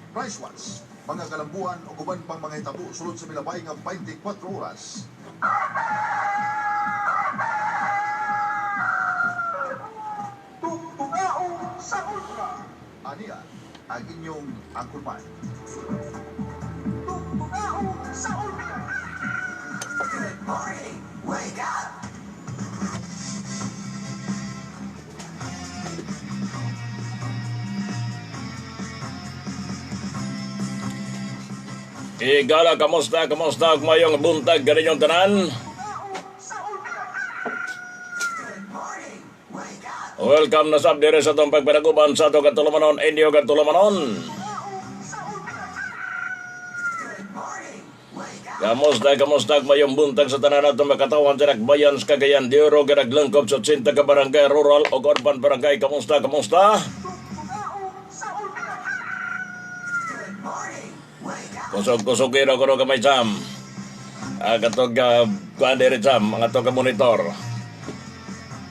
Price watch, mga kalambuan o uban pang mga hitabo sulod sa milabay nga 24 oras. Tugtugaon sa Ultra. Aniya ang inyong angkurman. Tugtugaon sa Ultra. Good morning. Wake up. Igala, kamusta, kamusta, mayong buntag ganinyong tanan. Tugtugaon sa Ultra. Good morning. Wake up. Welcome na sab dire sa atong pagpanaguban sa atong katulumanon, inyo katulumanon. Tugtugaon sa Ultra. Good morning. Wake up. Kamusta, kamusta, mayong buntag sa tanan atong makatawan sa Nagbayan sa Cagayan de Oro, ganaglangkob sa 80 ka barangay rural o urban barangay. Kamusta, kamusta? Tugtugaon sa Ultra. Good morning. Wake up. Kusog-kusog kiro kuno kamay jam. Ang atong kuan dire jam, ang atong monitor.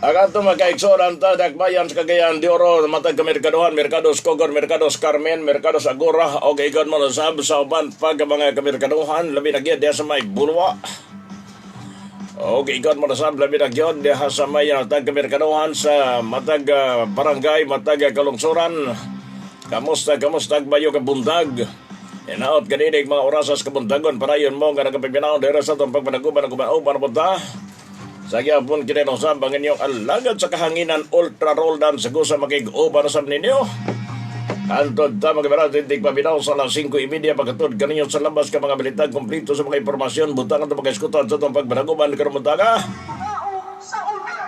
Ang atong makaigsoran ta Dakbayan sa Cagayan de Oro, matag ka merkaduhan, Merkados Kogon, Merkados Carmen, Merkados Agora, o kaigon mo na sab sa uban pag mga kamerkaduhan, labi na gyud diha sa may Bulwa. O kaigon mo na sab labi na gyud diha sa may matag kamerkaduhan sa matag barangay, matag kalungsuran. Kamusta, kamusta bayo ka buntag? Inaot kaninig mga orasas kabuntagon padayon mo nga nagapipinaw dira sa atong pagpanaguban ang uban punta. Sa gyapon kini usab ang inyong alagad sa kahanginan Ultra Roldan sa gusa makig-uban usab ninyo. Antod ta mga kamerad, tindig paminaw sa alas 5:30 pagkatod kaninyo sa labas ka mga balita kumplito sa mga impormasyon butang ato pagkaiskutan sa atong pagpanaguban karong buntaga. Tugtugaon sa Ultra.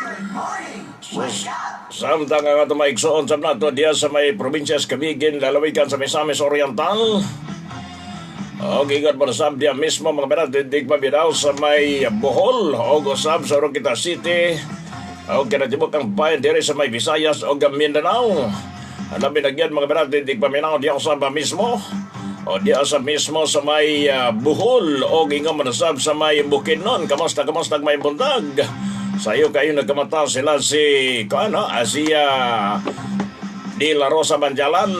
Good morning. Sus, Wake up. samtang ang atong maigsoon sa nato diya sa may probinsya sa Camiguin, lalawigan sa Misamis Oriental. O gigot mo sab diya mismo mga kamerad, tindig paminaw sa may Bohol o usab sa Oroquita City. O kinatibuk ang bayan diri sa may Visayas o Mindanao. Labi na gyud mga kamerad, tindig paminaw diya usab mismo. O diya sa mismo sa may Bohol o gingon mo sab sa may Bukidnon. Kamusta, kamusta may buntag? Sa iyo kayo nagkamata sila si kuano Asia Di La Rosa Banjalan.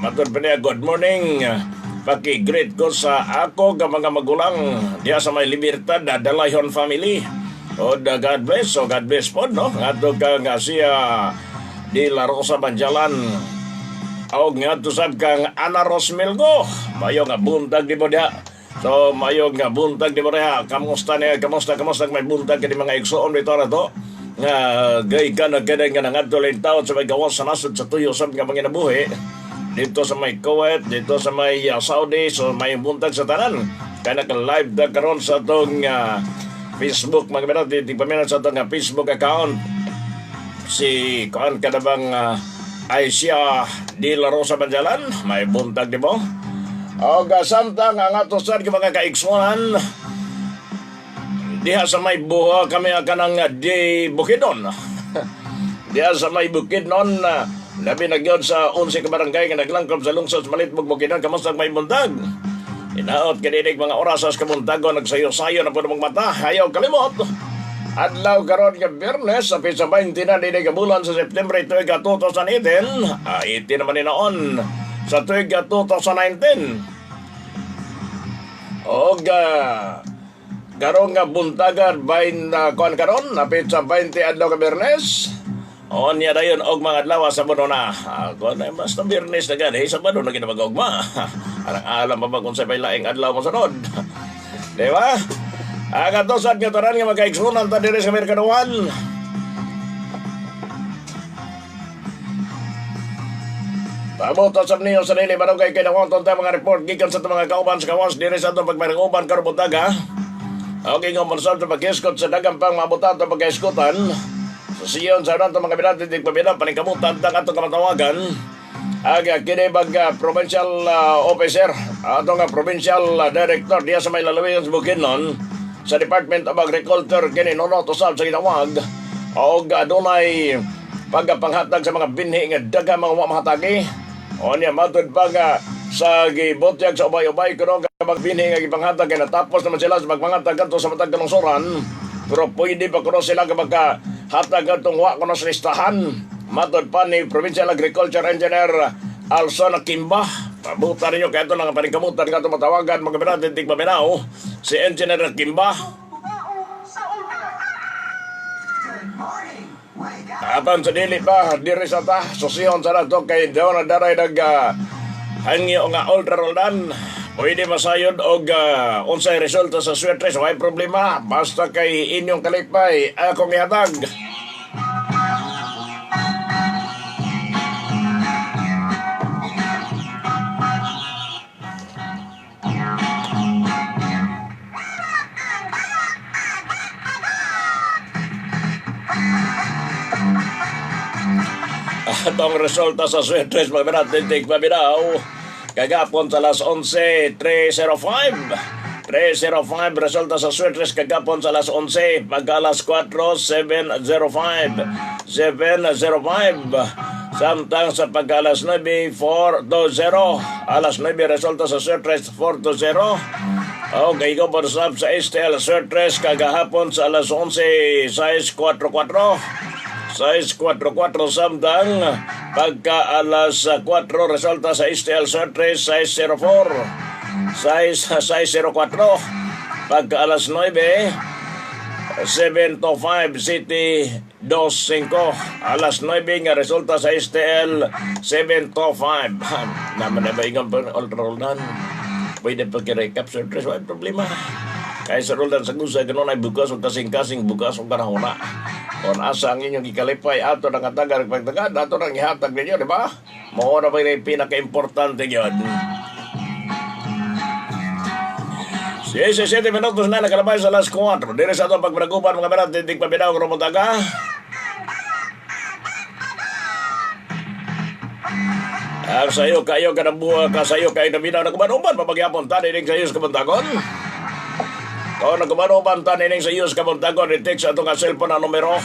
Matod pa niya, good morning. Paki-greet ko sa ako nga mga magulang diya sa may Libertad, Dalayon family. O da God bless, o God bless po, no? Ngadto ka nga siya Di La Rosa Banjalan. O ngadto sab kang Ana Rosmelgo. Mayo nga buntag di mo diha. So mayo nga buntag di mo diha. Kamusta niya, kamusta, kamusta may buntag kini mga igsoon dito na to? Nga gay ka na gay nga nangadto lang taon sa may gawas sa nasod sa tuyo sab nga panginabuhi dito sa may Kuwait, dito sa may Saudi, so may buntag sa tanan. Kaya naka-live na karon sa atong Facebook, mga kamerad, di pa sa atong Facebook account. Si kuan ka na bang Aisha De La Rosa Banjalan, may buntag di mo? O samtang ang ato sa mga kaigsunan, diha sa may buha kami kanang di Bukidnon. Diha sa may Bukidnon, labi na gyud sa 11 ka barangay nga naglangkob sa lungsod sa Malitbog Bukidnon, kamusta may buntag? Inaot kaninig mga orasas kabuntagon, nagsayo-sayo na po ng mata, ayaw kalimot. Adlaw karon nga Biyernes sa petsa 20 na dinhi ka bulan sa September tuig 2018, 18 naman ni noon sa tuig 2019. Og karong nga buntagan bain kuan karon na petsa 20 adlaw ka Biyernes. O niya dayon og mga adlaw sa Sabado na. Kuan na basta Biyernes na gani, Sabado na ginamag-ugma. Arang alam pa ba kung sa may laing adlaw mo sunod. Di ba? Ang ato sa nga tanan nga magkaigsunan ta diri sa Merkaduan. Paabot sa niyo sa nili barangay kay nakonton ta mga report gikan sa atong mga kauban sa kawas diri sa atong pagmaringuban karon buntaga. Okay nga mansab sa pag-escort sa dagang pang mabuta atong pag-escortan. Sa siyon sa atong mga binati di pabila paningkamutan tang atong kamatawagan. Ang kini bag provincial officer atong provincial director diya sa may lalawigan sa Bukidnon sa Department of Agriculture kini Nono usab sa gitawag og adunay pagpanghatag sa mga binhi nga daga mga wa mahatagi. O niya matud pa nga sa gibutyag sa ubay-ubay kuno nga mga binhi nga gipanghatag kay natapos naman sila sa magpangatag kadto sa matag kalungsuran, pero pwede pa kuno sila nga magkahatag kadtong wa kuno sa listahan. Matod pa ni Provincial Agriculture Engineer Alson Kimba. Pabuta ninyo kaya ito lang ang paningkamutan nga ito matawagan mga binatin tigpaminaw si Engineer Kimba. Good morning. Wake up. Apan sa dili pa, diri sa ta, susihon sa nato kay daw na daray nag hangyo nga ultra roldan. Pwede masayod og unsay resulta sa sweat race, way problema. Basta kay inyong kalipay, akong ihatag. Atong resulta sa sweat race, mga binatin, tigpaminaw. Kagapon sa alas 11:3:05. 3:05 resulta sa sweat race kagapon sa alas 11. Pagka alas 4, 7:05. 7:05. Samtang sa pagka alas 9, 4:0. Alas 9 resulta sa sweat race, 4:0. Okay, go for sub sa STL sweat race kagahapon sa alas 11, 6:44. 6:44 samtang pagka alas 4 resulta sa STL sweat race 6:04. 6 6:04 pagka alas 9, 7:5 City 25, alas 9 nga resulta sa STL 7:5. Naman na ba ingang ultra roldan, pwede pa kirekap sir Tres, wala problema kaya sa roldan sa gusa ganun ay bukas o kasing-kasing bukas o kanahuna kung asa ang inyong gikalipay, ato ng katagal pagtagad ato nang ihatag ninyo, di ba? Mao na ba yung pinaka-importante yun. 17 minutos na nakalabay sa alas 4. Dire sa atong pagpanaguban mga berat, tindig pabinaw, rumuntaga. Ang sayo kayo ka ng buha ka sayo kayo na binaw na kumanuban, papagyapon tanining sa iyos kabuntagon. Kung nagkumanuban tanining sa iyos kabuntagon, i-text atong nga cellphone na numero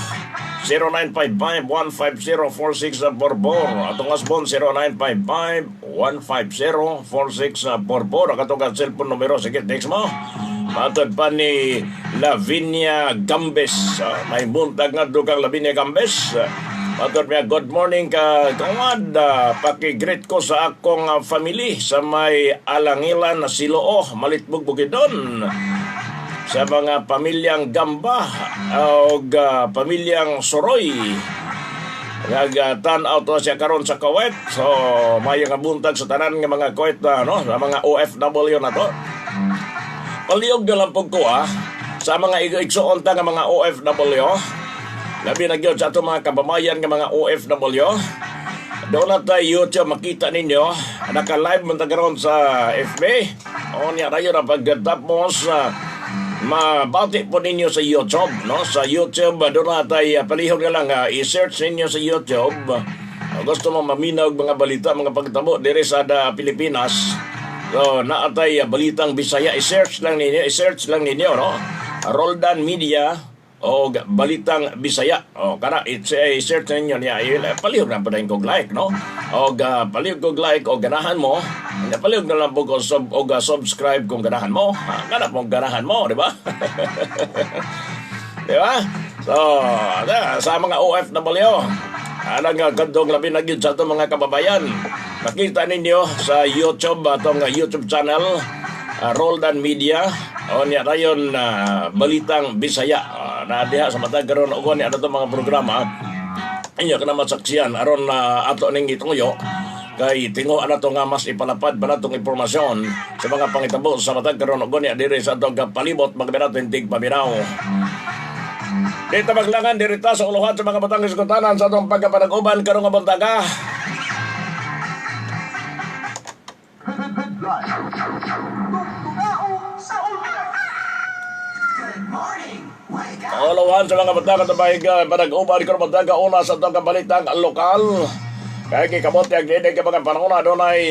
0955-150-4644. Atong asbon 0955-150-4644. Ang atong nga cellphone numero. Sige, text mo. Matod pa ni Lavinia Gambes. May buntag nga kang Lavinia Gambes. Matod niya, good morning ka kawad. Paki-greet ko sa akong family sa may Alangilan na Siloo, Malitbog, Bukidnon, sa mga pamilyang Gamba o pamilyang Soroy. Nagtan-aw to siya karon sa Kuwait. So, mayo nga buntag sa tanan nga mga Kuwait na, no? Sa mga OFW na to. Palihog na lang pug ko sa mga igsuon ta nga mga OFW. Labi na gyud sa atong mga kababayan nga mga OFW. Doon na tayo YouTube, makita ninyo. Naka-live man ta karon sa FB. O niya tayo na pagkatapos mabati po ninyo sa YouTube, no? Sa YouTube, doon na tayo, palihog na lang, i-search ninyo sa YouTube. Gusto mo maminaw og mga balita, mga pagtabo dire sa da Pilipinas. So, naatay Balitang Bisaya, i-search lang ninyo, no? Roldan Media o Balitang Bisaya. O kana i-search ninyo niya, palihog na pa kog like, no? O palihog kog like o ganahan mo. Nya palihog na lang po ko sub og subscribe kung ganahan mo. Ha, kana pong ganahan mo, di ba? Di ba? So, na, sa mga OFW, alang nga kadtong labi na gyud sa atong mga kababayan. Makita ninyo sa YouTube, atong YouTube channel, Roldan Media, o niya dayon Balitang Bisaya. Na diha sa matag karon og niya atong mga programa. Inyo ka na masaksiyan aron na ato ning gituyo kay tingo ana to nga mas ipalapad pa natong impormasyon sa mga pangitabo sa matag karon og niya diri sa atong palibot mga binatin tig paminaw. Dito maglangan dirita sa uluhan sa mga batang iskutanan sa atong pagkapanag-uban karong nga buntaga. Headline. Tugtugao sa ultra. Good morning. Wake up. Uluhan sa mga batang at panag-uban karong buntaga, una sa atong kabalitang lokal. Kay gikamote ang dinig ka mga panahon adunay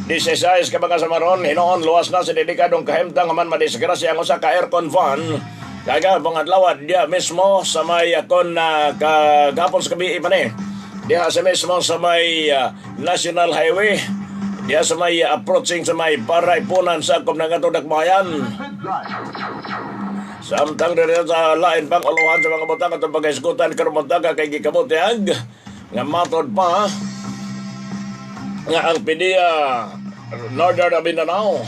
16 ka mga samaron hinoon luwas na sa dedikadong kahimtang aman madisgrasya ang usa ka aircon van. Kaga pong adlaw diya mismo sa may akon na kagapon sa gabi pa ni. Diha sa mismo sa may National Highway. Diha sa may approaching sa may Paraypunan sa akong nga Dakbayan. Headline. Samtang diri sa lain pang uluhan sa mga butang atong paghisgutan karong buntaga kay gikabutyag nga matod pa Nga ang PDEA Northern Mindanao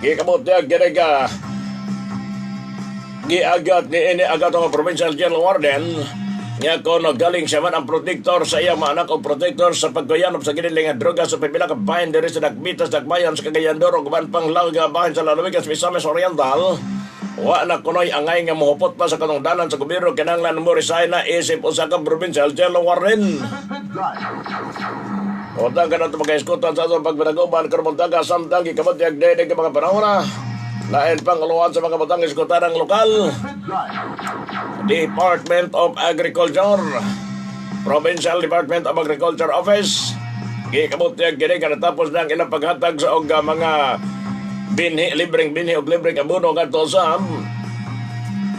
gikamot niya kini ka giagat ni ini agat ang provincial jail warden nga kono galing siya man ang protector sa iyang mga anak o protector sa pagkuyanop sa giniling nga droga sa pipila ka bahin diri sa Dakbitas, Dakbayan sa Cagayan de Oro, guban pang laga bahin sa lalawigan sa Misamis Oriental. Wa na kunoy angay nga mohupot pa sa katungdanan sa gobyerno, kinahanglan mo resign na isip usa ka provincial jail warden. Utang ka na ito magkaiskutan sa atong pagpinaguban karon buntaga samtang gikamot yag dede ka mga panahon na. Lain pang kaluhan sa mga butang iskutan ng lokal. Department of Agriculture, Provincial Department of Agriculture Office. Gikamot yag kini ka natapos na ang ilang paghatag sa og mga binhi, libreng binhi og libreng abono ngadto sa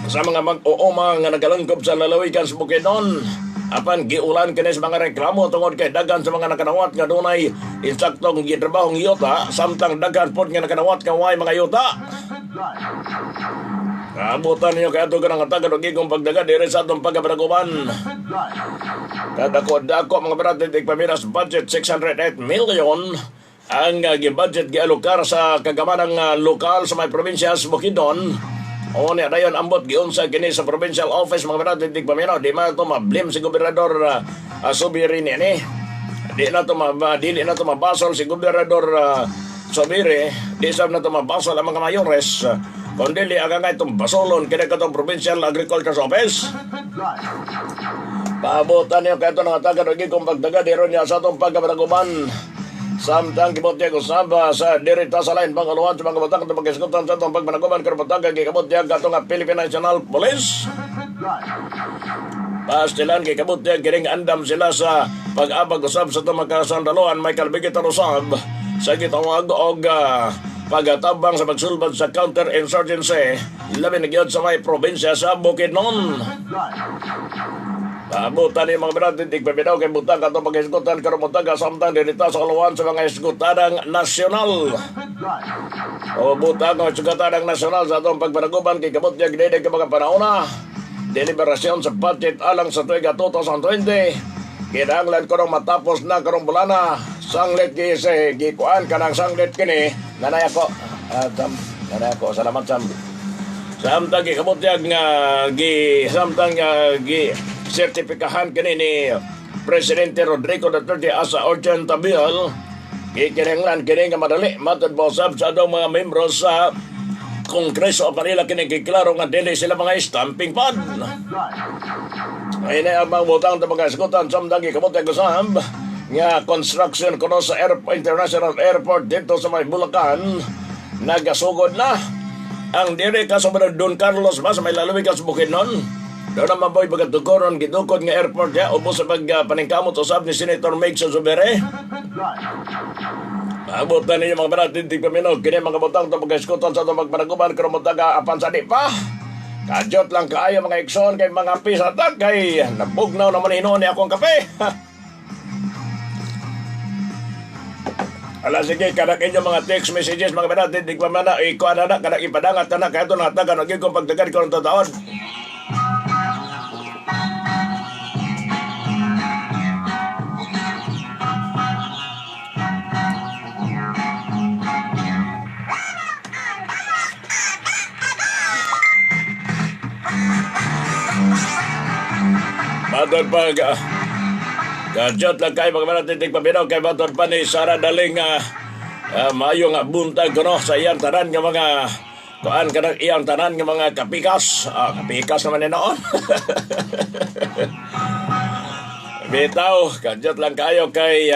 mga mag-uuma nga nagalangkob sa lalawigan sa Bukidnon. Apan giulan kini sa mga reklamo tungod kay daghan sa mga nakanawat nga dunay insaktong gitrabahong yuta samtang daghan pod nga nakanawat nga way mga yuta. Kaabutan ninyo kay ato kanang hatagan og igong pagdaga diri sa atong pagkapanaguban. Kadako-dako, mga brother, pamiras budget, 608 million ang gi-budget gialokar sa kagamanang lokal sa may probinsya sa Bukidnon. O niya dayon ambot giunsa kini sa provincial office, mga brother, pamiraw. Di man to mablame si Gobernador Zubiri ni. Di na to dili na to mabasol si Gobernador Zubiri, di sab na to mabasol ang mga mayores. Kundi ang nga itong basolon kini katong Provincial Agriculture Office. Paabutan niyo kaya ito ng atagan o kung pagdaga diro niya sa atong pagkapanaguman. Samtang kibot niya kusaba sa dirita sa lain panguluhan sa mga batang itong pagkiskutan sa atong pagpanaguman karon buntaga gikabot niya katong nga Philippine National Police. Pastilan kay kabot niya kining andam sila sa pag-abag usab sa itong mga kasandaluan may kalbigitan usab sa gitawag og pagatabang sa pagsulbad sa counter-insurgency labi na gyud sa may probinsya sa Bukidnon. Paabutan ni mga brother, tigpabinaw kay butang katong pag-isgutan karon buntaga samtang dinita sa kaluwan sa mga isgutanang nasyonal. O butang ang isgutanang nasyonal sa atong pagpanaguban kay kabot niya ginidig ka mga panahon na. Deliberasyon sa budget alang sa tuig 2020. Kinahanglan ko matapos na karong bulana. Sanglit gi sa gikuan kanang sanglit kini. Nanay ako. Ah, Sam, nanay ako. Salamat, Sam. Samtang gikabot niya nga gi samtang nga gi sertifikahan kini ni Presidente Rodrigo Duterte as a urgent bill, gikinahanglan kini nga madali matod ba usab sa atong mga membro sa Kongreso of Manila kini giklaro nga dili sila mga stamping pad. Ay na ang mga butang sa mga eskutan samtang gikamot ang usab nga construction kuno sa International Airport dito sa may Bulacan nagasugod na ang dire ka sa mga Don Carlos ba sa may lalawigan sa Bukidnon. Doon naman boy pagkatukoron gitukod nga airport ya ubos sa pagpaningkamot usab ni Senator Migz Zubiri. Abot na ninyo, mga banatin, tigpaminaw, kini mga butang ito pagkaskutan sa itong pagpanaguban, karon buntaga apan sa di pa. Kadyot lang kaayo, mga igsoon, kay mga pisatag, kay nabugnaw naman hinuon ni akong kape. Ala sige, kanak inyo mga text messages, mga banatin, tigpamana, ikuan na na, kanak ipadangat na na, kaya ito natagan, naging kong pagdagan ko ng taon. Matod pag kadyot lang kayo, mga banatin, tigpaminaw, kay matod pa ni Sara Daling maayo nga buntag kuno sa iyang tanan nga mga kuan kanang iyang tanan nga mga kapikas. Ah, kapikas naman ni noon. Bitaw, kadyot lang kayo kay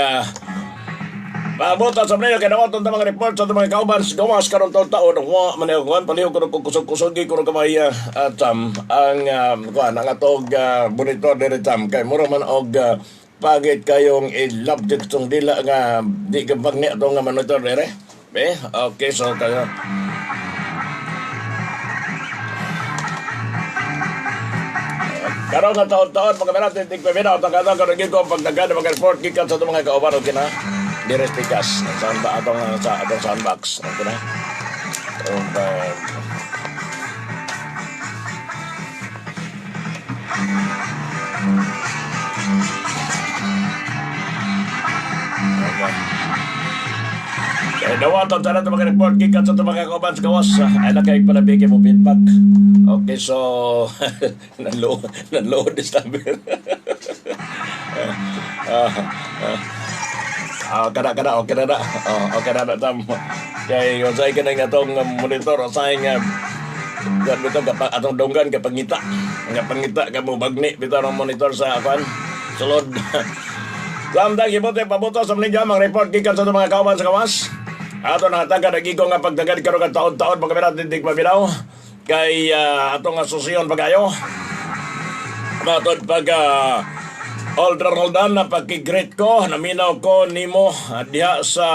Pabutan sa mga kay nawaton ta mga report sa mga kauban sa gawas karon taon-taon wa man kuan palihog kuno kung kusog-kusog kuno kamay at ang kuan ang atog monitor diri tam kay mura man og pagit kayong i-love tong dila nga di ka ni atong nga monitor dire. Be, okay, so kayo. Karon nga taon-taon mga banatin tigpaminaw tang karon gid ko pagdagan mga report gikan sa atong mga kauban, okay na. Dire pikas sa atong sa atong soundbox, okay na. Okay. Dawaton sa nato mga report gikan sa atong mga kauban sa gawas. Ay na kay panabiki mo feedback. Okay, so nanlo nanlo disturber. Ah, kada kada okay na na. Oh, okay na na tam. Kay unsay kanang atong monitor, unsay nga gan bitaw kapag atong donggan kapag ngita. Nga pangita ka mo bagni bitaw ang monitor sa kuan sulod. Lamdang hibote pabuto sa ninyo mga report gikan sa atong mga kauban sa gawas. Ato nangatagan nagigong nga pagdagad karon nga taon-taon mga mirat tindig paminaw kay atong asusiyon pagayo. Matod pag Older Roldan na pagkigreet ko, naminaw ko nimo diha sa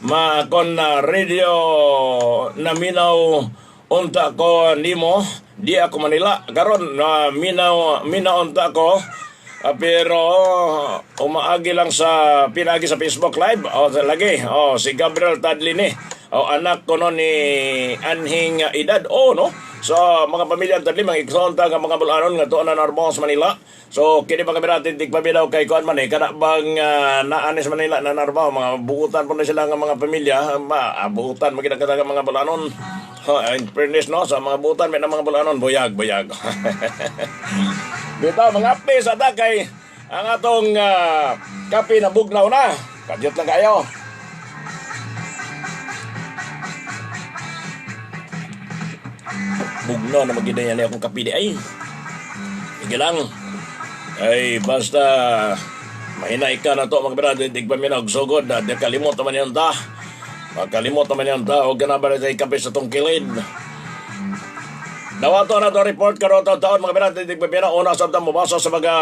maakon na radio, naminaw unta ko nimo di ako Manila karon na minaw minaw unta ko. Pero umaagi lang sa pinagi sa Facebook Live o sa lagi o si Gabriel Tadlini o anak ko no ni anhing edad o no. So mga pamilya ang Tadli, mga igsoon ta nga mga bulanon nga tuon na narbo sa Manila. So kini mga natin tigpaminaw kay kuan man eh kana bang naanis Manila na narbo mga buutan po na sila nga mga pamilya ma buutan magid ang mga bulanon. Ha, in fairness no, sa mga buutan may na mga bulanon, buyag buyag. Dito mga ape sa kay ang atong kape na bugnaw na. Kadyot lang kayo. Bugnaw na magida yan akong kape di ay. Sige lang. Ay basta mahinay ka na to mga brother, di pa minag sugod na di kalimot naman yan ta. Makalimot naman yan ta o ganaba na tayo kape sa tong kilid. Dawato na to report karon taon mga brother, di pa mina una sa mabasa sa mga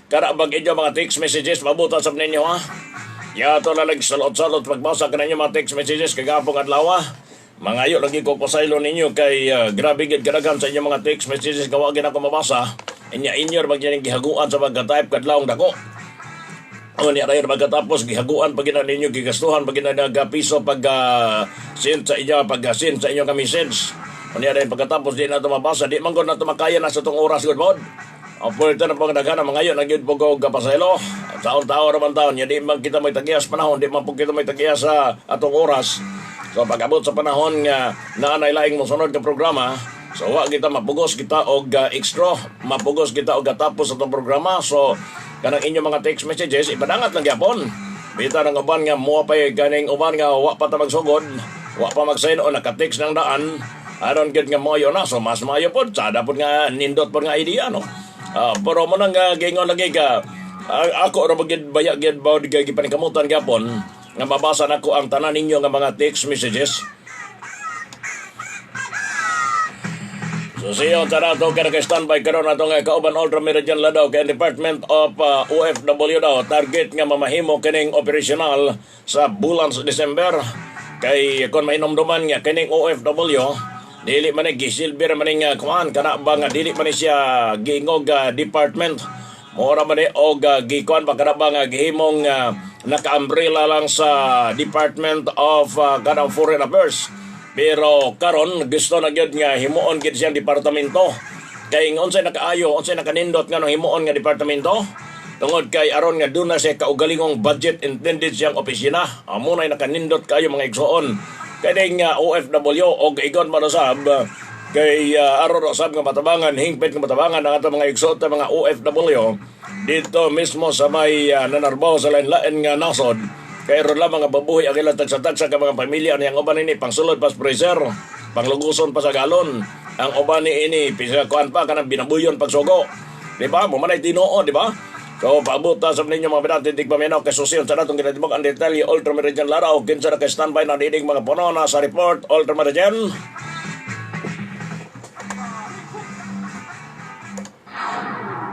karabag inyo mga text messages mabuta sa ninyo ha. Yato na lang salot-salot pagbasa ka ninyo mga text messages kagapong adlaw. Mangayo lagi ko pasaylo ninyo kay grabe gid kadaghan sa inyong mga text messages gawa gid ako mabasa. Inya inyo ra gyud gihaguan sa pagka-type kadlawong dako. O niya rayon pagkatapos gihaguan pag gina ninyo gigastuhan pag gina piso pag send sa inyo pag send sa inyo ka message. O niya rayon pagkatapos di na ito mabasa, di man gud na ito makaya na sa itong oras gud pod. Ang pwerte na pagdaghan ang mga yun, nagyud po ko kapasaylo. Taon-taon naman taon, ya di man kita may tagiyas panahon, di man po kita may tagiyas sa atong oras. So pag-abot sa panahon nga naanay laing mosunod ka programa, so wa kita mapugos kita og extra, mapugos kita og katapos atong programa. So kanang inyong mga text messages ipadangat lang gyapon. Bita ng uban nga muha pa ganing uban nga wa pa ta magsugod, wa pa mag-send o naka-text ng daan. Aron gid nga moyo na, so mas maayo pod sada pod nga nindot pod nga idea no. Pero mo nang gingon lagi ka ako ra gyud baya gyud bawd kay gipanikamutan gyapon nga mabasa nako ang tanan ninyo nga mga text messages. So siyo tara to kaya standby karon ato nga kauban Ultra Meridian Ladaw kay Department of OFW daw target nga mamahimo kining operational sa bulan sa December kay kon mainumduman nga kining OFW dili man ni gisilbi man ni nga kuan kana ba nga dili man ni siya giingog department. Mora man ni og gikuan ba kana ba nga gihimong naka-umbrella lang sa Department of kanang Foreign Affairs. Pero karon gusto na gyud nga himuon gyud siyang departamento. Kay nga unsay nakaayo, unsay nakanindot nga nung himuon nga departamento? Tungod kay aron nga duna siya kaugalingong budget intended siyang opisina. Amo nay nakanindot kayo mga igsoon. Kay ding OFW og igon man usab kay aron usab nga matabangan, hingpit nga matabangan ang atong mga igsoon ta mga OFW dito mismo sa may nanarbaho sa lain-lain nga nasod. Kay ron lamang nga babuhi ang ilang tagsa-tagsa ka mga pamilya niyang uban ini pangsulod pas freezer, pangluguson pa sa galon. Ang uban ni ini pisa kuan pa kanang binabuyon pagsugo. Di ba? Mo manay tinuod, di ba? So paabot ta sa ninyo mga binati dig paminaw kay susil sa natong ginatibok ang detalye Ultra Meridian Laraw kinsa na kay standby na dining mga puno na sa report Ultra Meridian.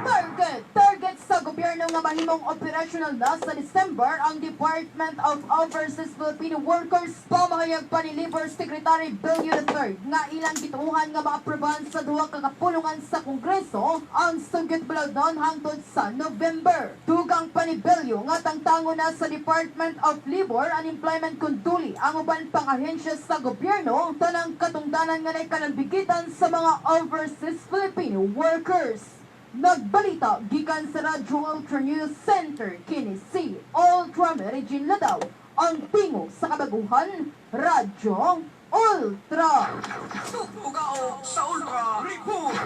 Target! Target sa gobyerno nga mahimong operational na sa December ang Department of Overseas Filipino Workers, pamahayag pa ni Labor Secretary Bill III nga ilang gituohan nga maaprobahan sa duha ka kapulungan sa Kongreso ang sugit balagnon hangtod sa November. Dugang pa ni Bello nga tangtango na sa Department of Labor and Employment kunduli ang uban pang ahensya sa gobyerno tanang katungdanan nga naikanalbigitan sa mga overseas Filipino workers. Nagbalita gikan sa Radyo Ultra News Center kini si Ultra Mary Jean Ladaw, ang tingog sa kabag Kalabaguhan, Radyo Ultra. Tugtugao sa Ultra Report.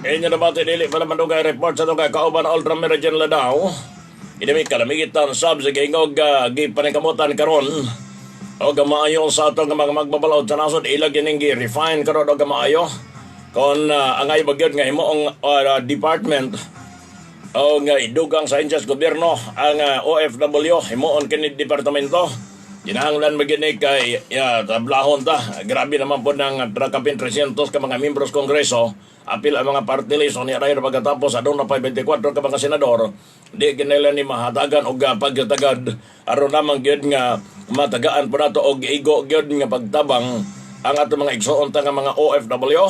Inyo na ba dili pa naman dugay report sa itong kauban Ultra Meridian Lanao. Ini may kalamigitan sab sa gingog gipaningkamutan karon. O gamaayo sa atong mga magbabalaod sa nasod ilag ining gi-refine karon og gamaayo. Kon ang ay bagyod nga himuong department o nga idugang sa inyas gobyerno ang OFW himuon kini departamento. Kinahanglan maginig kay ya, tablahon ta. Grabe naman po ng trakapin 300 ka mga membros kongreso. Apil ang mga party list o ni Arayro pagkatapos aduna pa 24 ka mga senador. Di kinailan ni mahatagan og pagtagad aron lamang gyud nga matagaan po nato og igo gyud nga pagtabang ang ato mga igsoon ta nga mga OFW.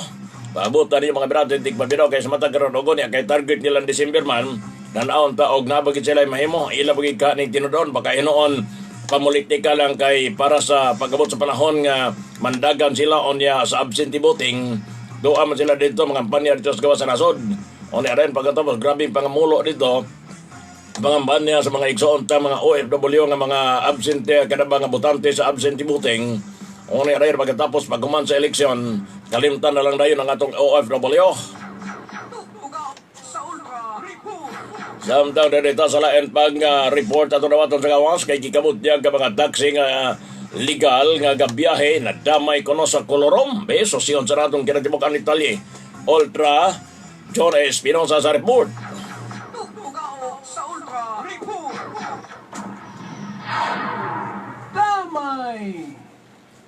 Paabutan niyo mga birate, tig pabiro kay sa matag karon og niya kay target nila December man. Nanawon ta og nabagid sila mahimo ila bagid ka ning tinudon baka hinuon pamulitika lang kay para sa pag-abot sa panahon nga mandagan sila onya sa absentee voting. Doa man sila dito mga kampanya dito sa gawas sa nasod. Onya rin pagkatapos grabe pangamulo dito pangambanya sa mga igsoon ta mga OFW nga mga absentee kada mga botante sa absentee voting. Onya rin pagkatapos paghuman sa eleksyon kalimtan na lang dayon ang atong OFW. Tugtugao sa Ultra Report. Samtang dito sa lain pang report ato nawaton sa gawas kay gikabot niya ka mga taxi nga legal nga gabiyahe na damay kuno sa kolorom. Be, so siyon sa natong kinatibuk ang detalye. Ultra John Espinosa sa report. Tugtugao sa Ultra Report. Damay!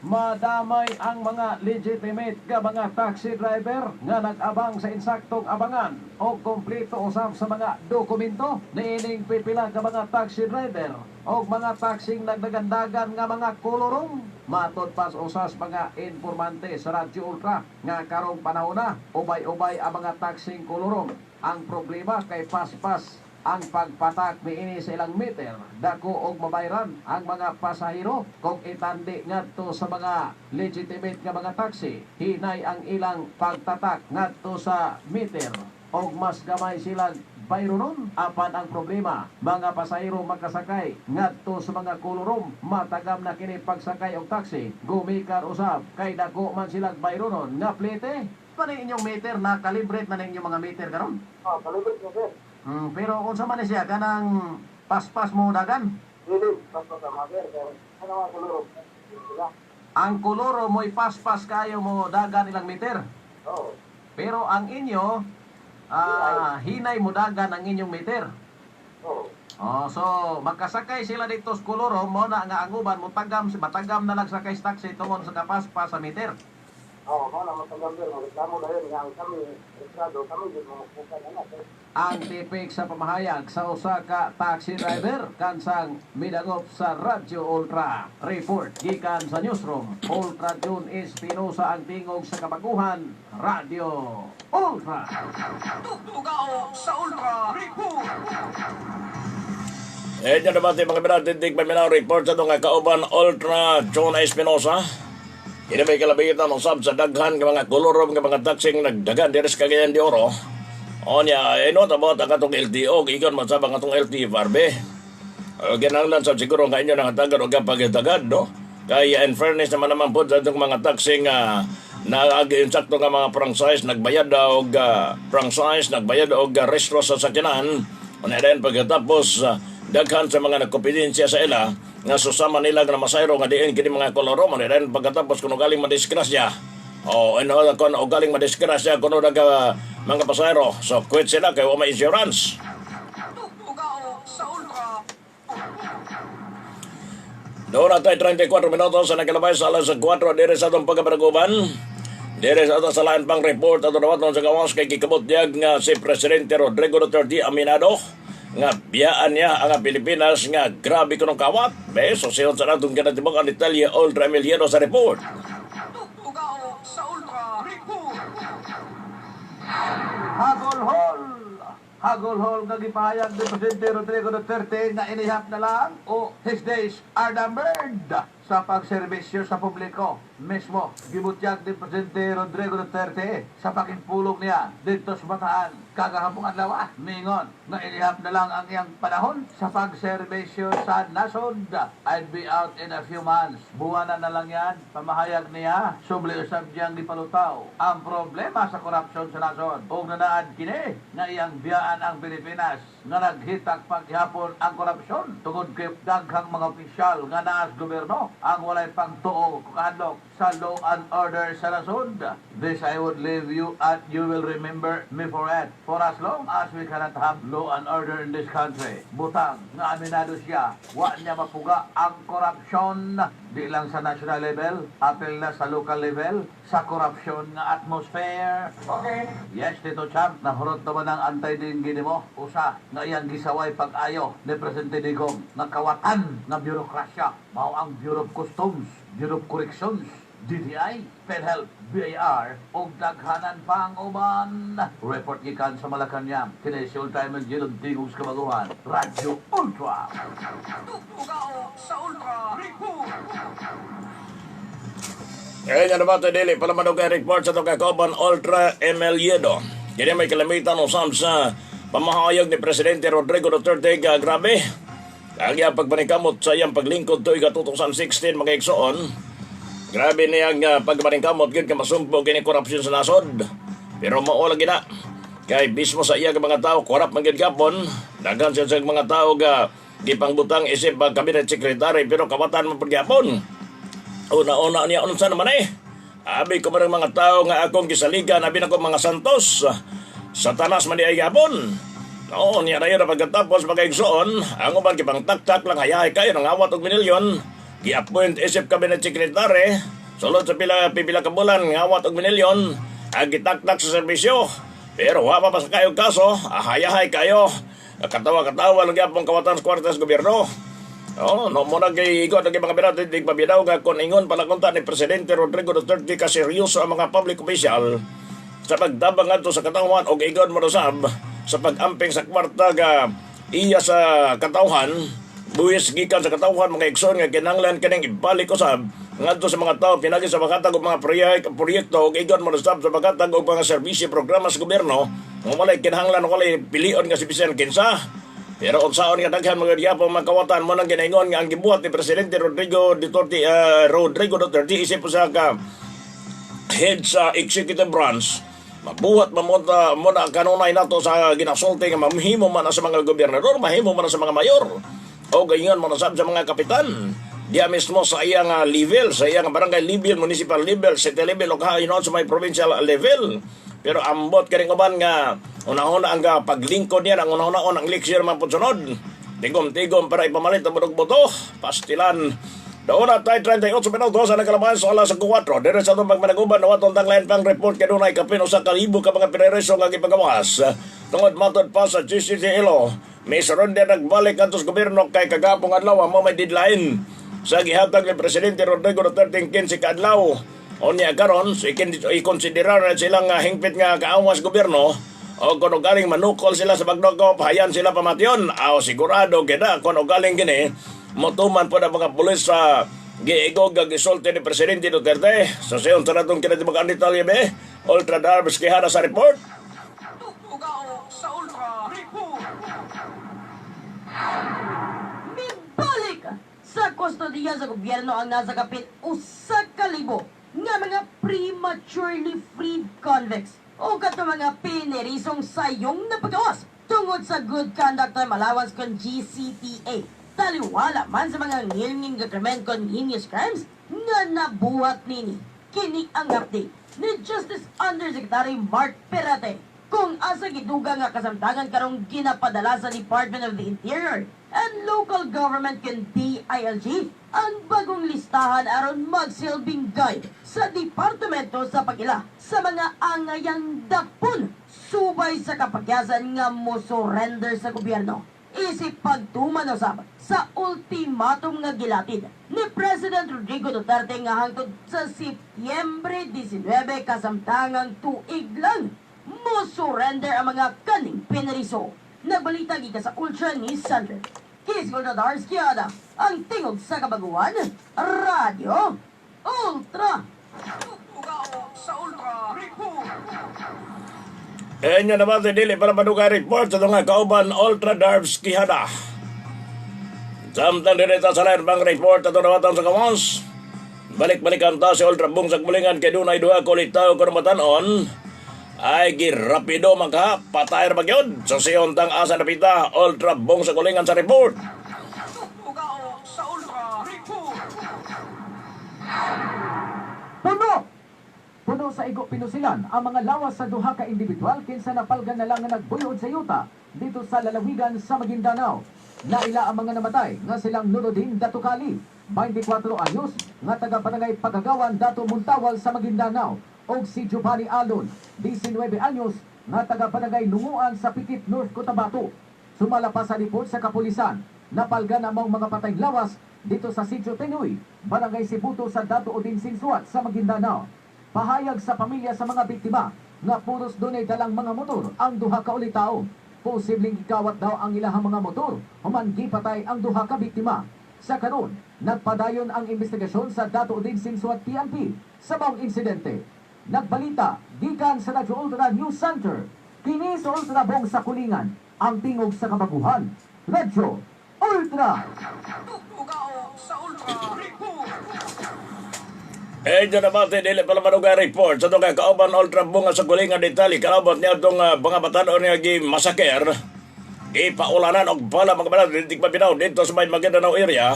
Madamay ang mga legitimate nga mga taxi driver nga nag-abang sa insaktong abangan o kompleto usab sa mga dokumento niining pipila ka mga taxi driver o mga taxing nagdagandagan nga mga kolorong. Matod pas usas mga informante sa Radyo Ultra nga karong panahon na ubay-ubay ang mga taxing kolorong. Ang problema kay paspas ang pagpatak niini sa ilang meter, dako og mabayran ang mga pasahero kung itandi ngadto sa mga legitimate nga mga taxi. Hinay ang ilang pagtatak ngadto sa meter og mas gamay sila bayronon. Apan ang problema, mga pasahero makasakay ngadto sa mga kolorom, matagam na kini pagsakay og taxi gumikan usab kay dako man silang bayronon nga plete. Panay inyong meter na calibrate na ninyo mga meter karon? Oh, calibrate na, sir. Pero unsa man ni siya kanang paspas mo dagan? Dili, paspas ang mga sir. Pero ano ang kuluro? Sila. Ang koloro mo'y paspas kayo mo dagan ilang meter. Oo. Pero ang inyo hinay mo dagan ang inyong meter. Oo. Oh, so magkasakay sila dito sa koloro mo na nga ang uban mo tagam matagam na lang sakay sa taxi tungod sa kapaspas sa meter. Oo, mo na matagam sir. Magreklamo na yun. Nga ang kami, reklado, kami din mga pukan na sir. Ang tipik sa pamahayag sa usa ka taxi driver kansang midangop sa Radyo Ultra. Report gikan sa newsroom. Ultra June Espinosa ang tingog sa kabaguhan. Radyo Ultra. Tugtugao sa Ultra Report. Eh, dyan naman mga birate, tig paminaw report sa itong kauban Ultra John Espinosa. Kini may kalabitan usab sa daghan nga mga kolorom nga mga taxing nagdagan diri sa Cagayan de Oro. Onya, eh, not about ang atong LTO, gigon man sab ang atong LTFRB. Kinahanglan sa siguro nga inyo nangatagan og pagitagad, no? Kay in fairness naman naman po sa atong mga taxi nga naagi insakto nga mga franchise nagbayad og franchise, nagbayad og restro sa sakyanan. Una dayon pagkatapos daghan sa mga nagkompetensya sa ila nga susama nila nga masayro nga diin kini mga koloro man dayon pagkatapos kuno galing madisgrasya. Oh, ano kon og galing madisgrasya kuno naga mga pasayro. So quit sila kay wa may insurance. Tugtugao sa Ultra. Doon na tayo 34 minutos sa nagkalabay sa alas 4 dire sa atong pagkabaraguban. Dire sa atong sa lain pang report ato nawat sa gawas kay gikabot diyag nga si Presidente Rodrigo Duterte aminado nga biyaan niya ang Pilipinas nga grabe kunong kawat. Be, so siyon sa natong kinatibok ang detalye Ultra Emiliano sa report. Tugtugao sa Ultra Report. Hagolhol! Hagolhol nga gipahayag ni Presidente Rodrigo Duterte nga inihap na lang o his days are numbered. sa pagserbisyo sa publiko. Mismo, gibutyag ni Presidente Rodrigo Duterte sa pakigpulong niya didto sa Bataan kagahapong adlaw. Mingon nga ilihap na lang ang iyang panahon sa pagserbisyo sa nasod. "I'd be out in a few months. Buwanan na lang yan," pamahayag niya. Subli usab niyang gipalutaw ang problema sa korupsyon sa nasod. Ug nanaad kini nga iyang biyaan ang Pilipinas nga naghitak paghapon ang korupsyon tungod kay daghang mga opisyal nga naa sa gobyerno ang walay pagtuo kahadlok sa law and order sa nasod. "This I would leave you and you will remember me for it. For as long as we cannot have law and order in this country." Butang nga aminado siya, wa niya mapuga ang korupsyon. Di lang sa national level, apil na sa local level, sa korupsyon nga atmosphere. Okay. Yes, Tito Champ, nahurot naman ang anti-dengue nimo. Usa nga iyang gisaway pag-ayo ni Presidente Digong nga kawatan nga birokrasya. Mao ang Bureau of Customs, Bureau of Corrections, DTI, PhilHealth, BIR, ug daghanan pang uban. Report gikan sa Malacañang, kini si Ultimate Gilog Tingog sa Kabaguhan, Radyo Ultra. Tugtugao sa Ultra Report. Ngayon nga naman dili pala man kay report sa itong kakoban Ultra Emeliedo. Kini may kalamitan usab sa pamahayag ni Presidente Rodrigo Duterte ga grabe. Ang iyang pagpaningkamot sa iyang paglingkod tuig 2016, mga igsoon. Grabe niyang pagpaningkamot gyud ka masumpong kini korupsyon sa nasod. Pero mao lagi na. Kay bismo sa iya nga mga tao korap man gyud gapon. Daghan siya sa mga tao ga gipangbutang isip cabinet secretary pero kawatan man pud gyapon. Una-una niya unsa naman eh. Abi ko man mga tao nga akong gisaligan, abi na ko mga Santos. Satanas man di ay gapon. Oo, niya na yun na pagkatapos mga igsoon, ang uban gipang taktak lang hayahay kayo ng awat og milyon. Gi-appoint isip cabinet secretary, sulod sa pila pipila ka bulan ngawat og milyon, ang gitaktak sa serbisyo. Pero wa pa pa sa kayo kaso, ahayahay kayo. Katawa-katawa lang gyapon kawatan sa kwarta sa gobyerno. Oh, no mo na kay igot ang mga birate di pabinaw nga kon ingon palakunta ni Presidente Rodrigo Duterte ka seryoso ang mga public official sa pagtabang ngadto sa katawhan og ingon mo usab sa pag-amping sa kwarta ga iya sa katawhan, buwis gikan sa katawhan, mga igsoon, nga kinahanglan kining ibalik usab ngadto sa mga tao pinagi sa paghatag og mga proyekto og ingon mo usab sa paghatag og mga serbisyo, programa sa gobyerno nga walay kinahanglan, walay pilion nga si bisan kinsa. Pero unsaon nga daghan mga gyapon mga kawatan mo nang ginaingon nga ang gibuhat ni Presidente Rodrigo Duterte isip usa ka head sa executive branch, mabuhat man mo ta mo na kanunay nato sa ginasulti nga mamhimo man na sa mga gobernador, mahimo man na sa mga mayor o gayon man na sab sa mga kapitan diya mismo sa iyang level, sa iyang barangay level, municipal level, city level o kahinon sa may provincial level. Pero ambot kaning uban nga unahuna ang paglingkod niya ang unahuna ang eleksyon man pud sunod, tigom-tigom para ipamalit ang budog boto pastilan. Doon na tayo 38 minutos sa nagkalaban sa alas 4. Dire sa itong pagmanaguban na watong tanglayan pang report kanunay kapin 1,000 ka mga pinreso nga gipagawas. Tungod matod pa sa GCTLO, may surrender nagbalik ato sa gobyerno kay kagapong adlaw mo may deadline sa gihatag ni Presidente Rodrigo Duterte 15 ka adlaw. Unya karon so ikonsiderar na silang hingpit nga kaawas gobyerno o kung ugaling manukol sila sa pagdokop, hayan sila pamatyon. Aw sigurado gina kung ugaling gini, motuman po na mga pulis sa giigog ang gisulti ni Presidente Duterte. Sa sayon sa natong kinatibag ang detalye be, Ultra Darbs Quijada sa report. Tugtugao sa Ultra Report. Mibalik sa kustodiya sa gobyerno ang nasa kapit 1,000 nga mga prematurely freed convicts o kato mga pinerisong sayong napagawas tungod sa good conduct time allowance kon GCTA. Taliwala man sa mga ngilngin nga krimen kon heinous crimes nga nabuhat nini. Kini ang update ni Justice Undersecretary Mark Perate kung asa gidugang nga kasamtangan karong ginapadala sa Department of the Interior and Local Government ken DILG ang bagong listahan aron magsilbing guide sa departamento sa pagila sa mga angayang dapon subay sa kapagyasan nga mo surrender sa gobyerno isip pagtuman usab sa ultimatum nga gilatid ni President Rodrigo Duterte nga hangtod sa Setyembre 19 kasamtangang tuig lang mo surrender ang mga kaning pineriso. Nagbalita gikan sa Ultra News Center. Kini si Ultra Dars Kiada, ang tingog sa kabaguhan, Radyo Ultra! Inyo naman, dili para madugay report sa nga kauban Ultra Darbs Quijada. Samtang direta sa line bang report ato nawatan sa kawas. Balik-balikan ta si Ultra Bung sa Kumulingan kay dunay duha ko litaw ko matanon. Ay girapido magha patay ra magyud. Sa siyon tang asa napita Ultra Bung sa Kulingan sa report. Puno! Puno sa igo pinusilan ang mga lawas sa duha ka individual kinsa napalgan na lang nga nagbuyod sa yuta dito sa lalawigan sa Maguindanao. Naila ang mga namatay nga silang Nuruddin Datukali, 24 anyos, nga taga barangay Pagagawan Dato Muntawal sa Maguindanao, og si Giovanni Alon, 19 anyos, nga taga barangay Nunguan sa Pikit North Cotabato. Sumala pa sa report sa kapulisan, napalgan ang mga patayng lawas dito sa Sitio Tenoy, Barangay Sibuto sa Dato Odin Sinsuat sa Maguindanao. Pahayag sa pamilya sa mga biktima nga puros dunay dalang mga motor ang duha ka ulitawo. Posibleng gikawat daw ang ilahang mga motor human gipatay ang duha ka biktima. Sa karon, nagpadayon ang investigasyon sa Dato Odin Sinsuat PNP sa maong insidente. Nagbalita gikan sa Radyo Ultra News Center. Kini sa Ultra Bong sa Kulingan, ang tingog sa kabaguhan. Radyo Ultra! Inyo naman, dili para madugay report sa nga kauban Ultra Bunga sa Kulingan detalye kalabot niya itong mga batanon niya gi masaker. Gipaulanan og bala mga bala di pa binaw dito sa may Maguindanao area.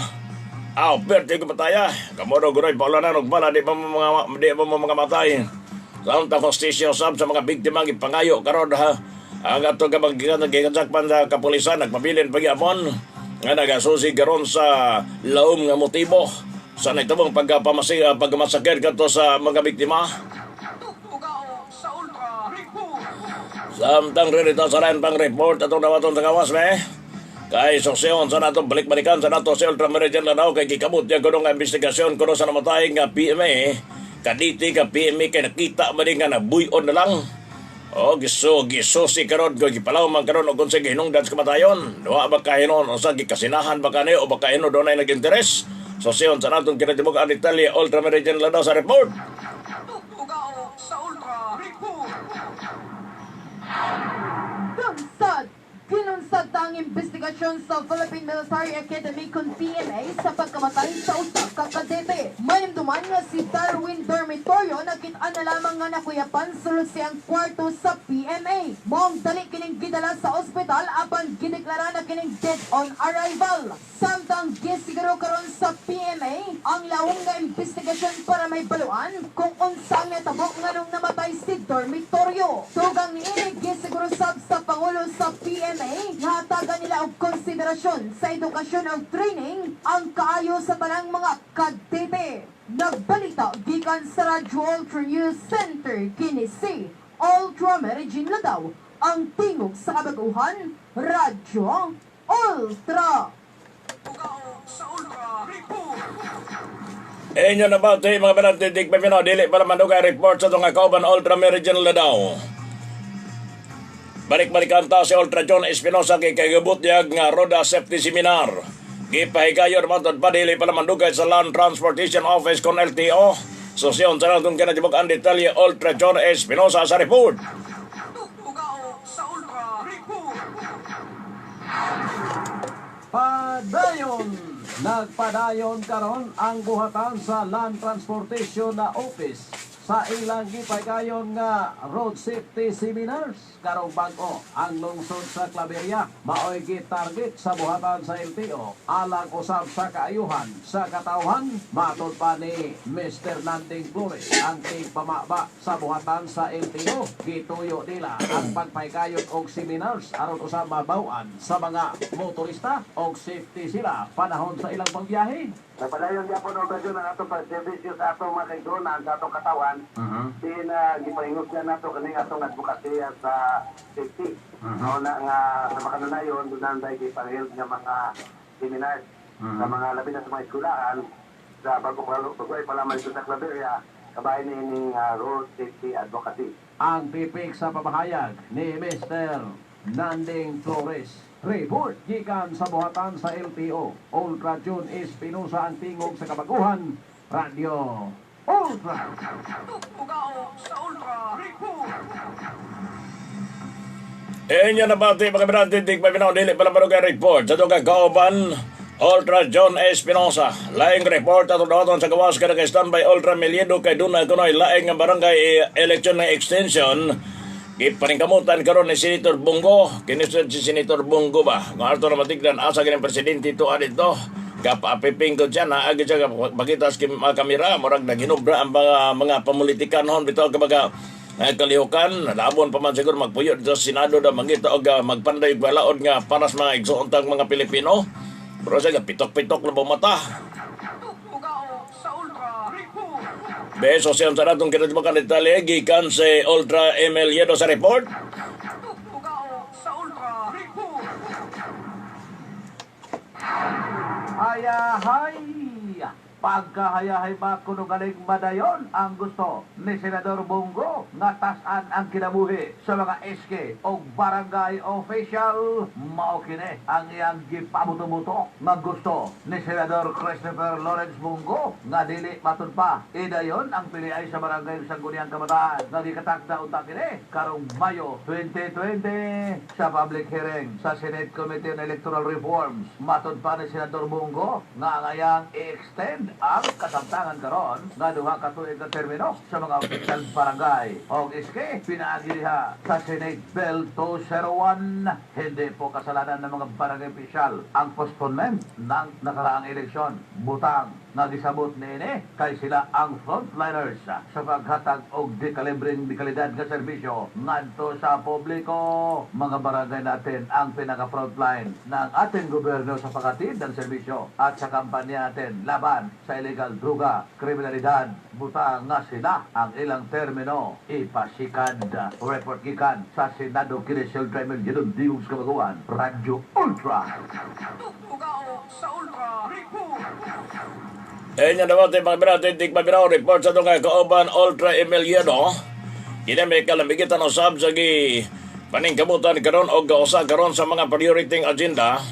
Aw, perte ko pataya. Kamodo guroy paulanan og bala di pa mo mga di pa mo mga matay. Samtang hostisya sab sa mga biktima gipangayo karon ha. Ang ato ka magikan gikanjakpan sa kapulisan nagpabilin pagyapon nga nagasusi karon sa laom nga motibo sa nagtabong pagpamasi pagmasakir kadto sa mga biktima. Samtang ririta sa line pang report atong dawaton sa gawas me. Kay sosyon sa nato balik-balikan sa nato si Ultra Meridian Lanao kay gikabot niya kuno nga investigasyon kuno sa namatay nga PMA. Kaditi ka PMA kay nakita man din nga nabuy-on na lang. O giso gisusi karon ko gipalaw man karon og unsay gihinungdan sa kamatayon. Duha ba kahinon unsa gikasinahan ba kani o baka hino dunay nag-interes? Sosyon sa natong kinatibuk ang detalye Ultra Meridian Lanao sa report. Lunsad! Gilunsad na ang investigasyon sa Philippine Military Academy kung PMA sa pagkamatay sa usa ka kadete. Mayamduman nga si Darwin Dormitorio nakit-an na lamang nga nakuyapan sulod siyang kwarto sa PMA. Maong dali kining gidala sa ospital apan gideklara na kining dead on arrival. Samtang gisiguro karon sa PMA ang lawong nga investigasyon para may baluan kung unsa ang natabo nganong namatay si Dormitorio. Tugang niini gisiguro sab sa Pangulo sa PMA nga hatagan nila og konsiderasyon sa edukasyon ug training ang kaayo sa tanang mga kadete. Nagbalita gikan sa Radyo Ultra News Center kini si Ultra Mary Jean Ladaw, ang tingog sa kabaguhan, Radyo Ultra! Inyo na ba ito mga banatitig pa pino, dili para manugay report sa itong kauban Ultra Meridian Ladaw. Balik-balikan ta si Ultra John Espinosa kay kagabot niya nga Roda Safety Seminar. Gipahigayon matod pa dili para mandugay sa Land Transportation Office kon LTO. Sosyon sa natong kinatibuk ang detalye Ultra John Espinosa sa report. Padayon! Nagpadayon karon ang buhatan sa Land Transportation na Office sa ilang gipagayon nga road safety seminars karong bag-o ang lungsod sa Claveria maoy gitarget sa buhatan sa LTO alang usab sa kaayuhan sa katawhan, matod pa ni Mr. Nanding Flores, ang tigpamaba sa buhatan sa LTO. Gituyo nila ang pagpaygayon og seminars aron usab mabaw-an sa mga motorista og safety sila panahon sa ilang pagbiyahe. Napadayon gyapon og radyo na ato pa servisyo sa atong mga kaigsuonan sa atong katawan. Din gipahingos na nato kaning atong advokasya sa safety. No na nga sa makanunayon doon na gipahil nga mga seminars sa mga labi na sa mga eskwelahan sa bago bago ay pala man sa Claveria kabahin ni ining road safety advocacy. Ang pipik sa pamahayag ni Mr. Nanding Flores. Report gikan sa buhatan sa LTO. Ultra June Espinosa, ang tingog sa kabaguhan. Radio Ultra. Tugtugao sa Ultra Report. Inyo nabati, mga brad, titig pa binaw, dili pala barugay report. Sa itong kauban, Ultra John Espinosa. Laing report ato dawaton sa gawas kada kay standby Ultra Miliedo kay dunay kunoy laing nga barangay election na extension. Gipaningkamutan karon ni Senator Bong Go. Kini si Senator Bong Go ba? Kung ato na matignan asa kining presidente ito adito. Kapapiping ko dyan, ha? Agi siya makita sa mga kamera, murag naghinubra ang mga pamulitikanhon bitaw kabaga ay kalihukan, labon pa man siguro magpuyo dito sa Senado da mangita og magpanday og balaod nga para sa mga igsuontang mga Pilipino. Pero siya pitok-pitok na bumata. Tugtugao sa Ultra Report. Beso siyang sa natong kinatibakan detalye gikan si Ultra Emiliedo sa report. Tugtugao sa Ultra Report. Hayahay! Pagkahayahay ba kuno galing madayon ang gusto ni Senador Bong Go nga tas-an ang kinabuhi sa mga SK o barangay official? Mao kini ang iyang gipabuto-buto nga gusto ni Senador Christopher Lawrence Bong Go nga dili matud pa idayon ang piliay sa barangay Sangguniang Kabataan nga gikatakda unta kini karong Mayo 2020 sa public hearing sa Senate Committee on Electoral Reforms. Matud pa ni Senador Bong Go nga ang ayang i-extend ang kasamtangan karon nga 2 ka tuig nga termino sa mga opisyal barangay og SK pinaagi diha sa Senate Bill 201. Hindi po kasalanan ng mga barangay opisyal ang postponement ng nakaraang eleksyon. Butang nga gisabot niini kay sila ang frontliners sa paghatag og dekalibreng dekalidad nga serbisyo ngadto sa publiko. Mga barangay natin ang pinaka frontline ng ating gobyerno sa paghatid ng serbisyo at sa kampanya natin laban sa illegal droga, kriminalidad. Butang nga sila ang ilang termino ipasikad. Report gikan sa Senado kini si Ultra Emilio Dios Kabaguan, Radyo Ultra. Tugtugao sa Ultra Report. Inyo nabati, mga brad, titig pa binaw report sa itong kauban Ultra Emiliano. Kini may kalamigitan usab sa gi paningkamutan karon og usa karon sa mga priority agenda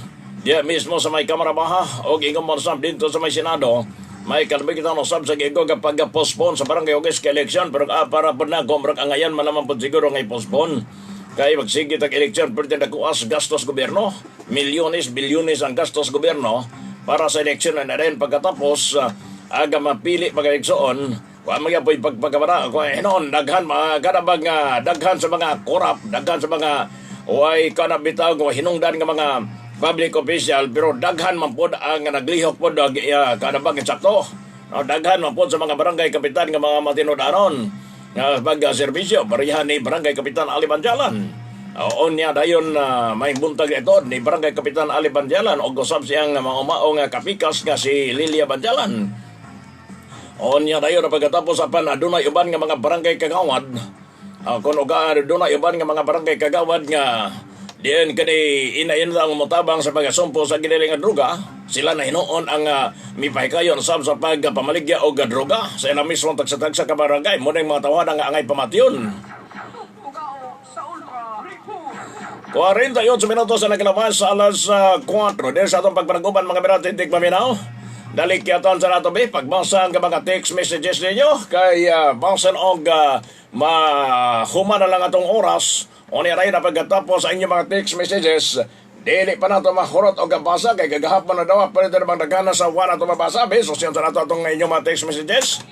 diya mismo sa may Kamara Baha og ingon mo usab dito sa may Senado. May kalamigitan usab sa gigo kapag postpone sa barangay og election, pero para po na gomrag angayan man naman po siguro nga i-postpone kay magsige tag eleksyon pwede nakuas gastos gobyerno, milyones, bilyones ang gastos gobyerno para sa eleksyon na rin. Pagkatapos aga mapili pagkaigsoon wa mga po'y pagpagkamara kung hinon daghan mga kanabang daghan sa mga korap, daghan sa mga way kanang bitaw nga hinungdan nga mga public official, pero daghan man pod ang naglihok pod kanabang insakto, no, daghan man pod sa mga barangay kapitan nga mga matinud-anon nga pag-serbisyo barihan ni Barangay Kapitan Ali Banjalan. Oo niya dayon may buntag ito ni Barangay Kapitan Ali Banjalan og usab siyang mga umaong kapikas nga si Lilia Banjalan. O niya dayon na pagkatapos apan adunay uban nga mga barangay kagawad. Kung uga adunay uban nga mga barangay kagawad nga diyan kani inayon lang motabang sa pagasumpo sa giniling nga droga, sila na hinuon ang mipahikayon sab sa pagpamaligya og droga sa ilang mismong tagsa-tagsa ka barangay mo mga tawanan nga angay pamatyon. Tugtugao sa Ultra Report. 48 minutos sa naglawas sa alas 4. Dahil sa atong pagpanaguban, mga birati, hindi paminaw. Dali kiyatan sa nato be, pagbasa ang mga text messages ninyo, kay basan og mahuma na lang atong oras. O niya rin na pagkatapos sa inyong mga text messages, dili pa nato mahurot og basa kay gagahapon na daw pwede na bang nagana sa wala nato mabasa be. So siyan sa nato atong inyong mga text messages.